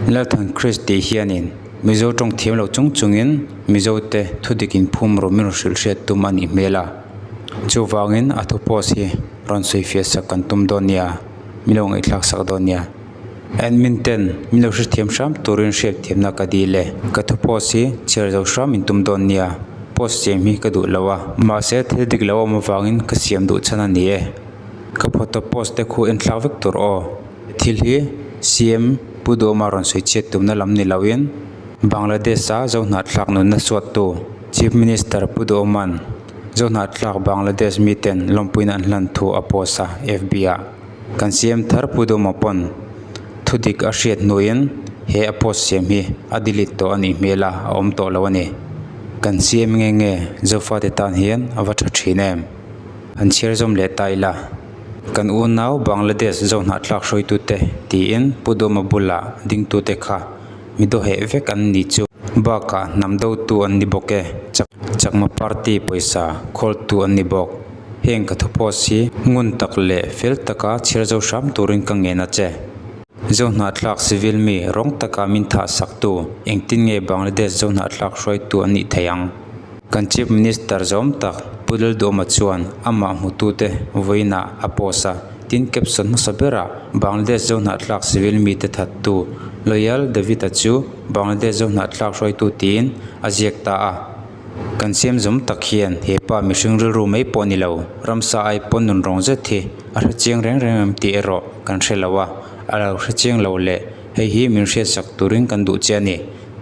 Lalthan Chris tih hianin Mizo tawng thiam lo chung chungin Mizo te thudik inphum rawh min rawn hrilh hriat tum a nih hmel a. Chuvangin a thu post hi rawn sawifiah sak kan tum dawn nia, min lo ngaihthlak sak dawn nia. Admin ten min lo hrethiam hram turin hriatthiamna ka dil e. Ka thu post hi chhiar zo hram in tum dawn nia, post siam hi ka duh lo a, mahse thil dik lo a awm avangin ka siam duh chhan a ni e. Ka photo post te khu en thlak vek tur aw. Thil hi CM Pu Duhawma rawn sawi chhiat tumna lam ni loin Bangladesh-a Zohnahthlak nunna suattu Chief Minister Pu Duhawma'n Zohnahthlak Bangladesh miten lawmpuina an hlan thu a post a FB-ah. Kan CM thar Pu Duhawma pawn thudik a hriat hnuin he a post siam hi a delete tawh a nih hmel a, a awm tawh lo a ni. Kan CM nge nge Zofate tan hian a va tha thin em? An chhiar zawm leh ta ila. Kan unau Bangladesh Zohnahthlak hruaitute tiin Pu Duhawma bulah dingtute kha mi dawheh vek an ni chu. Bakah hnam dotu an ni bawk e, Chakma party pawisa khawltu an ni bawk. Heng ka thu post hi ngun tak leh fel taka chhiar zo hram turin ka ngen a che. Zohnahthlak civil mi rawng taka min thah saktu engtin nge Bangladesh Zohnahthlak hruaitu an nih theih ang? Kan Chief Minister zawm tak Pu Lalduhawma chuan amah hmutute vawiinah a post a, tin caption hmasa berah Bangladesh Zohnahthlak civil mite thattu Loyal David-a chu Bangladesh Zohnahthlak hruaitu tiin a ziak ta a. Kan siam zawm tak hian he pa mihring rilru mai pawh ni lo, ramsa ai pawn nun rawng zet hi a hre chiang reng reng em tih erawh kan hre lo a, a lo hre chiang lo leh hei hi min hriatsak turin kan duh che a ni.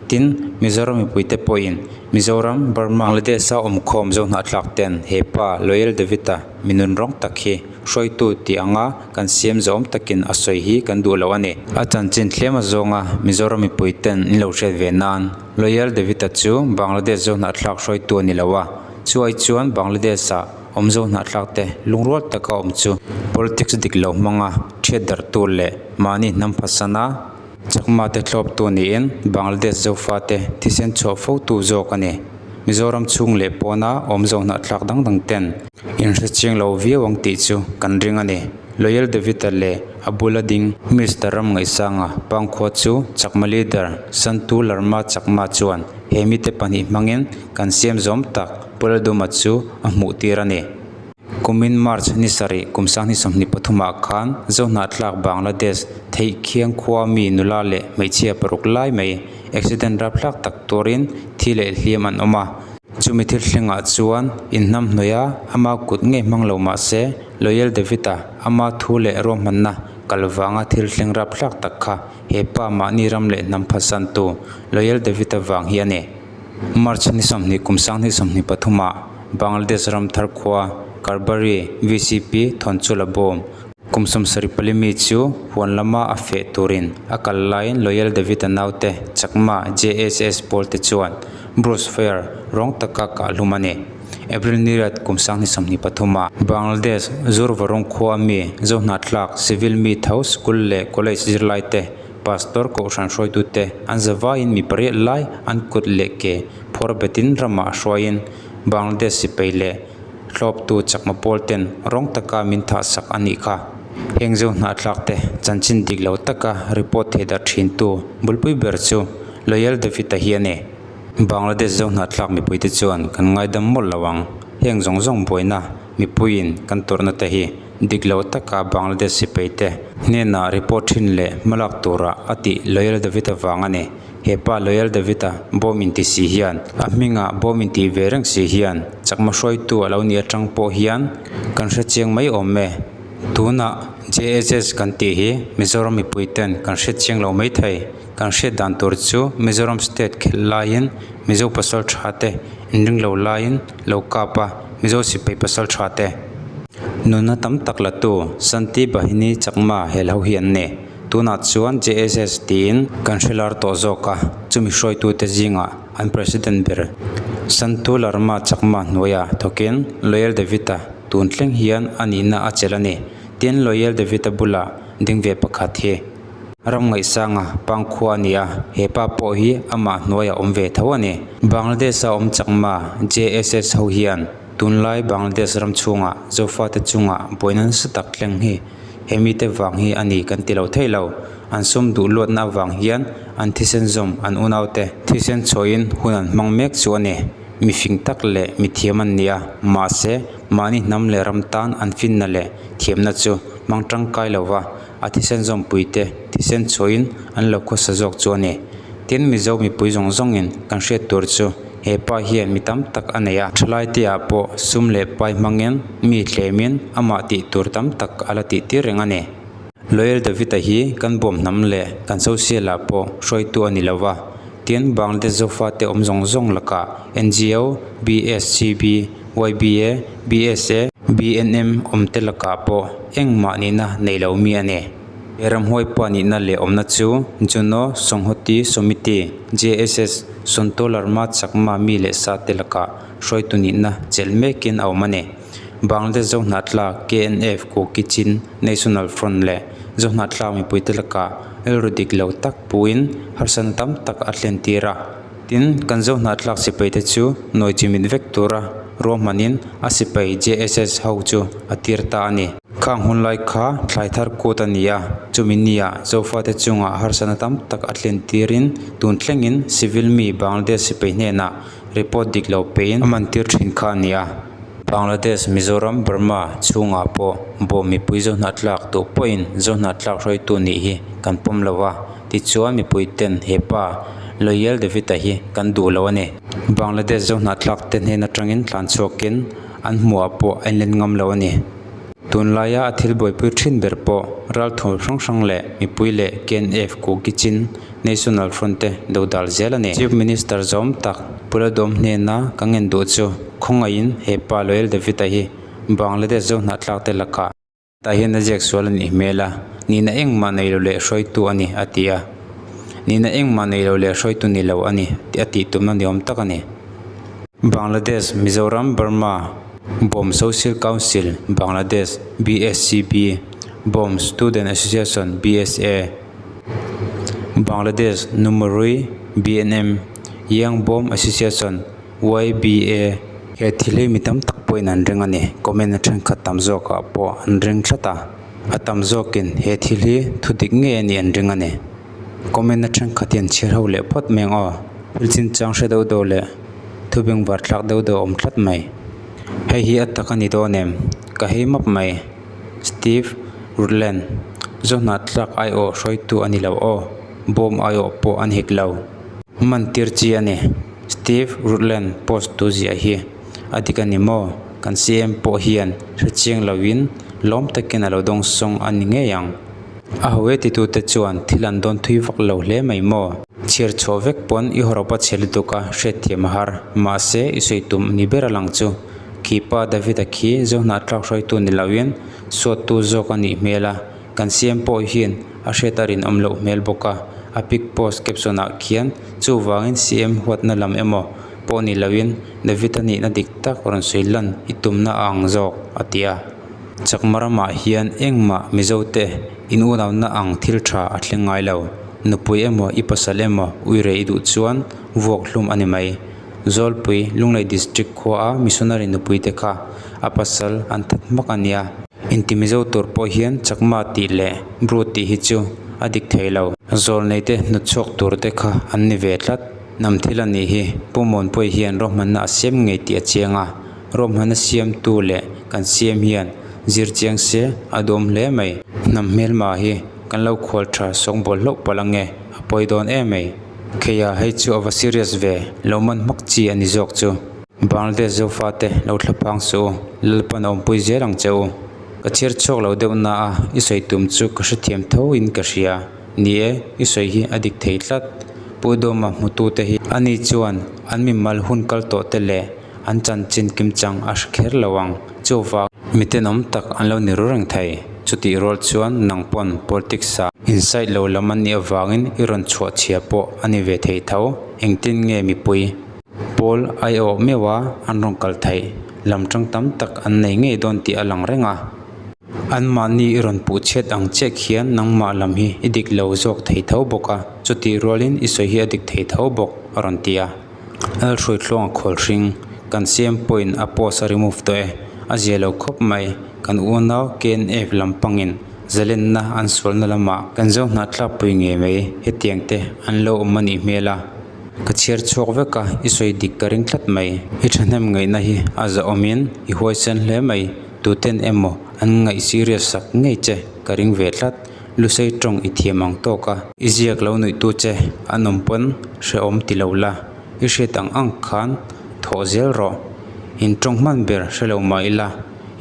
Tin, Mizoram mipuite pawhin Mizoram, Burma, Bangladesh-a awmkhawm Zohnahthlak ten he pa Loyal David-a mi nun rawng tak hi hruaitu tih anga kan siam zawm takin a sawi hi kan duh lo a ni. A chanchin thlem a zawnga Mizoram mipui ten in lo hriat ve nan Loyal David-a chu Bangladesh Zohnahthlak hruaitu a ni lo a, chuai chuan Bangladesh-a awm Zohnahthlak te lungrual taka awm chu politics dik lo hmanga thiat darhtu leh mahni hnam phatsana Chakma te thlawptu niin Bangladesh Zofate thisen chhuah fotu zawk a ni. Mizoram chhung leh pawna awm zohnahthlak dang dang ten inhre chiang lo viau ang tih chu kan ring a ni. Loyal David-a leh a bula ding Mister Ramngaihsanga Pangkhua chu Chakma leader Santu Larma Chakma chuan he mite pahnih hmangin kan siam zawm tak Pu Lalduhma chu a hmuh tir a ni. Kumin March ni sarih kum sanghnih 23 ah khan Zohnahthlak Bangladesh theih khiang khua mi nula leh hmeichhia paruk lai mai accident rapthlak tak turin thi leh hliam an awm a. Chumi thil thlengah chuan inhnam hnawih a ama kut ngei hmang lo mah se Loyal David-a ama thu leh ruahmanna kal vanga thil thleng rapthlak tak kha he pa mahni ram leh hnam phatsantu Loyal David-a vang hi a ni. March ni 20 kum 2023 ah Bangladesh ram thar khua Karbari VCP Thawnchula bawm kum 74 mi chu huan lama a feh turin a kal laiin Loyal David-a naute Chakma JSS pawl te chuan Bruce Fire rawng taka kah hlum a ni. April ni riat kum 2023 ah Bangladesh Zurvarung khua mi Zohnahthlak civil mi tho school leh college zirlai te Pastor Kohhran hruaitute an zavaiin mi pariat lai an kut leh ke phawr betin ramah hruaiin Bangladesh sipai leh hlawptu chakma pawl ten rawng taka min thah sak a nih kha. Heng zo hnahthlak te chanchin dik lo taka report thei darh thintu bulpui ber chu Loyal David-a hi a ni. Bangladesh zo hnahthlak mipuite chuan kan ngaidam mawlh lo ang. Heng zawng zawng buaina mipuiin kan tawrhna te hi Dik lo taka Bangladesh sipai te hnenah report thin leh hmalak tura a tih Loyal David avang a ni. He pa Loyal David-a bawm inti si hian a hmingah bawm inti ve reng si hian chakma hruaitu a lo nih atang pawh hian kan hre chiang mai awm e. Tunah JHS kan tih hi Mizoram mipui ten kan hre chiang lo mai thei. Kan hriat dan tur chu Mizoram state khelh laiin Mizo pasal tha te inring lo laiin lo kap a, Mizo sipai pasal tha te. Nunna tam tak la tu Santi Bahini Chakma hel ho hi an ni. Tunah chuan JSS tiin kan hre lar tawh zawk a, chumi hruaitute zingah an President ber Santu Larma Chakma hnuaia thawkin Loyal David-a tun thleng hian a nihna a chelh a ni. Tin, Loyal David-a bula ding ve pakhat hi ram ngaihsanga pangkhua a ni a, he pa pawh hi amah hnuaia awm ve tho a ni. Bangladesh-a awm Chakma JSS ho hian Tunlai Bangladesh ram chhungah Zofate chungah buaina nasa tak thleng hi he mite vang hi a ni kan ti lo thei lo. An sum duh luatna avang hian an thisen zawm an unaute thisen chhuahin hun an hmang mek chu a ni. Mi fing tak leh mi thiam an ni a, mahse mahni hnam leh ram tan an finna leh thiamna chu hmang tangkai lova a thisen zawmpuite thisen chhuahin an lo khawsa zawk chu a ni. Tin, Mizo mipui zawng zawngin kan hriat tur chu he pa hian mi tam tak a nei a, thalaite ah pawh sum leh pai hmangin mi thlemin amah tih tur tam tak a la tih tir reng a ni. Loyal David-a hi kan bawm hnam leh kan social ah pawh hruaitu a ni lo va, tin Bangladesh Zofate awm zawng zawng lakah NGO, BSCB, YBA, BSA, BNM awmte lakah pawh engmah nihna nei lo mi a ni. He ramhuai pa nihna leh awmna chu Jono Songhoti Somiti, JSS, Sonto Larma Chakma mi leh sa te lakah hruaitu nihna chelh mekin a awm a ni. Bangladesh Zohnahtla KNF Kuki Chin National Front leh Zohnahtla mipuite lakah rilru dik lo tak puin harsatna tam tak a thlen tir a. Tin, kan Zohnahtlak sipaite chu nawi chimit vek tura ruahmanin a sipai JSS ho chu a tir ta a ni. Khang hun lai kha thlai thar kut a ni a, chumi nia Zofate chungah harsatna tam tak a thlen tirin tun thlengin civil mi Bangladesh sipai hnenah report dik lo pein a man tir thin kha a ni a. Bangladesh, Mizoram, Burma chhungah pawh bawm mipui Zohnahthlak duh pawhin Zohnahthlak hruaitu nih hi kan pawm lo a, tichuan mipui ten he pa Loyal David-a hi kan duh lo a ni. Bangladesh Zohnahthlak te hnen atangin tlan chhuakin An hmuhah pawh a inlen ngam lo a ni. Tunlaia a thil buaipui thin ber pawh ralthawl hrang hrang leh mipui leh KNF Kuki Chin National Front te dodal zel a ni. Chief Minister zawm tak Pu Ladawm hnena ka ngen duh chu khawngaihin he pa Loyal David-a hi Bangladesh Zohnahthlak te lakah Tah hian a ziak sual a nih hmel a, nihna engmah nei lo leh hruaitu a ni a ti a, nihna engmah nei lo leh hruaitu ni lo a ni a tih tumna ni awm tak a ni. Bangladesh, Mizoram, Burma, Bawm Social Council, Bangladesh, BSCB, Bawm Student Association, BSA, Bangladesh, Numurui, BNM, Young Bawm Association, YBA. He thil hi mi tam tak pawhin an ring a ni. Comment a thenkhat tam zawkah pawh an ring tlat a. A tam zawkin he thil hi thu dik ngei a nih an ring a ni. Comment a thenkhat hi an chhiar ho leh phawt mai ang aw. Thil chinchang hre deuh deuh leh thu bengvar thlak deuh deuh a awm tlat mai. Hei hi a tak a ni dawn em? Ka hei map mai. Steve Rutland, Zohnahthlak aiawh hruaitu a ni lo aw. Bawm aiawh pawh a ni hek lo. Man tir chi a ni. Steve Rutland post tu ziah hi a dik a ni maw? Kan CM pawh hian hre chiang loin lawm takin a lo dawng sawng a ni ngei ang. A ho e titute chuan thil an dawn thui vak lo hle mai maw? Chhiar chhuah vek pawn i hawrawp a chhe lutuk a hriatthiam a har. Mahse i sawi tum ni ber a lang chu. Khi pa David-a khi Zohnahthlak hruaitu ni loin suattu zawk a nih hmel a. Kan siam pawh hian a hriat a rinawm loh hmel bawk a, a pic post caption ah khian chuvangin CM huatna lam emaw pawh ni loin David-a nihna dik tak rawn sawi lan i tumna a ang zawk a ti a. Chakma ramah hian engmah Mizote in unauna ang thil tha a thleng ngai lo. Nupui emaw i pasal emaw uire i duh chuan vuak hlum a ni mai. Zawlpui, Lunglei District khua a missionary nupui te kha a pasal an that hmak a nia. Inti Mizo tur pawh hian Chakma tih leh Bru tih hi chu a dik thei lo. Zawlnei te hnawtchhuak tur te kha an ni ve tlat. Hnam thil a nih hi Pu Muanpuii hian ruahmanna a siam ngei tih a chiang a, ruahmanna siamtu leh kan siam hian zir chiang se a duhawm hle mai. Hnam hmelma hi kan lo khual tha sawngbawl hlauh palh ange, a pawi dawn em mai. Kheia hei chu a va serious ve, lo man hmak chi a ni zawk chu. Bangladesh Zofa te lo thla phang suh u, Lalpan a awmpui zel ang che u. Ka chhiar chhuak lo deuh na a, i sawi tum chu ka hrethiam tho in ka hria. Ni e, i sawi hi a dik thei tlat. Pu Dawma hmutu te hi ani chuan an mimal hun kal tawh te leh an chanchin kimchang a hre kher lo ang. Chuvang. Mi tenawm tak an lo ni ru reng thei. Chutih rual chuan nang pawn politics ah insight lo lam an nih avangin i rawn chhuah chhia pawh a ni ve thei tho. Engtin nge mipui pawl aiawh meuh a an rawn kal theih? Lam tang tam tak an nei ngei dawn tih a lang reng a. Anmahni i rawn puh chhiat ang chiah khian nangmah lam hi i dik lo zawk thei tho bawk a, chutih rualin i sawi hi a dik thei tho bawk a rawn ti a. Lalhruaitluanga Khawlhring, Kan CM pawhin a post a remove tawh e, a zia lo khawp mai, kan unau KNF lam pangin. Zalenna an sualna lamah kan zo hnahthlak pui ngei mai hetiang te an lo awm a nih hmel a. Ka chhiar chhuak vek a, i sawi dik ka ring tlat mai. I thahnem ngaihna hi a zahawmin i huaisen hle mai. Tuten emaw an ngaih serious sak ngei che ka ring ve tlat. Lusei tawng i thiam ang tawk a. I ziak lo nuihtu che an awm pawn hrehawm ti lo la. I hriat ang ang khan thawh zel rawh. In tawng hman ber hre lo mah ila,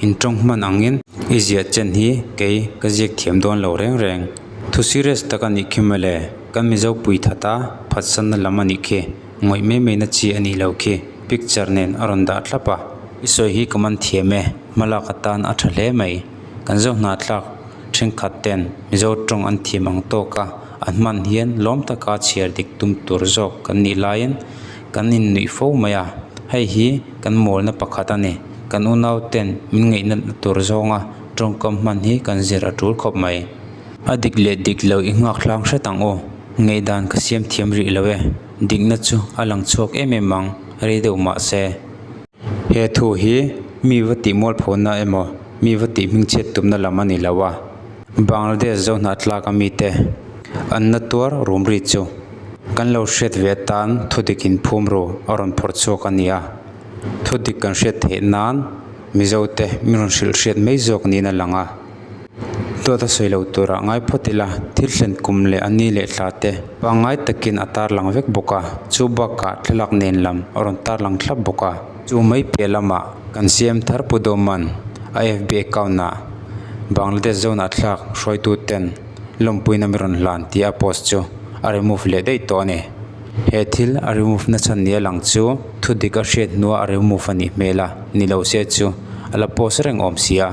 in tawng hman angin i ziah chen hi kei ka ziak thiam dawn lo reng reng. Thu serious tak a nih khi mawle, kan Mizo pui that a, phatsanna lam a nih khi, ngawih mai mai na chi a nih lo khi, picture nen a rawn dah thlap a. I sawi hi ka man thiam e, hmalak atan a tha hle mai. Kan zo hnahthlak thenkhat ten Mizo tawng an thiam ang tawk a, an hman hian lawm taka chhiar dik tum tur zawk kan nih laiin kan innuih fo mai a, hei hi kan mawlna pakhat a ni. Kan unau ten min ngaihnatna tur zawnga tawngkam hman hi kan zir a tul khawp mai. A dik leh dik lo i nghak hlang hret ang aw. Ngaihdan ka siam thiam rih lo e. Dikna chu a lang chhuak em em ang, rei deuh mah se. He thu hi mi va tih mualphawhna emaw mi va tih hmingchhiat tumna lam a ni lo a, Bangladesh Zohnahthlak a mite an na tuar rum ri chu kan lo hriat ve atan thudik inphum ru a rawn phawrh chhuak a ni a, thudik kan hriat theih nan Mizote min rawn hrilh hriat mai zawk niin a lang a. Dawt a sawi lo turah ngai phawt ila, thil thlen kum leh a ni leh thla te pangngai takin a tarlang vek bawk a, chu bakah thlalak nen lam a rawn tarlang thlap bawk a. Chu mai piah lamah kan CM thar Pu Dawman a FB account ah Bangladesh zone ah thlak hruaitu ten lawmpuina mi rawn hlan tih a post chu a remove leh daih tawh a ni. He thil a remove na chhan nia lang chu thudik a hriat hnua a remove a nih hmel a, ni lo se chu a la post reng awm si a.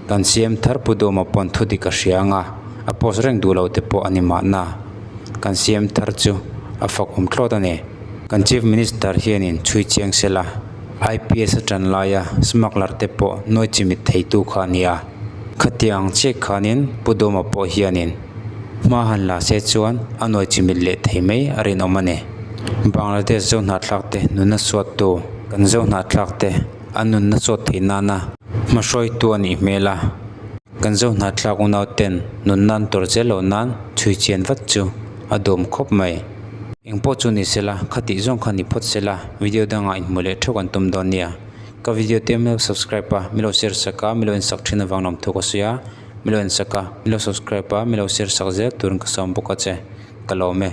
Kan CM thar Pu Dawma pawn thudik a hria anga a post reng duh lo te pawh a ni mahna. Kan CM thar chu a fak awm thlawt a ni. Kan Chief Minister hianin chhui chiang sela IPS a tan laia smuggler te pawh nuai chimit theitu kha a ni a. Khatiang ang chiah khanin Pu Dawma pawh hianin hma han la se chuan a nuai chimit leh thei mai a rinawm a ni. Bangladesh Zohnahthlak te nunna suattu kan Zohnahthlak te an nunna suat theih nana hmahruaitu a nih hmel a, kan Zohnahthlak unau ten nunna an tawrh zel loh nan chhui chian vat chu a duhawm khawp mai. Engpawh chu ni sela, khatih zawng kha ni phawt sela, video dangah inhmu leh theuh kan tum dawn nia. Ka video te milo subscribe a, milo share sak a, milo insak thin avang lam thu ka sawi a, milo insak a, milo subscribe a, milo share sak zel turin ka sawm bawk a che, ka lawm e.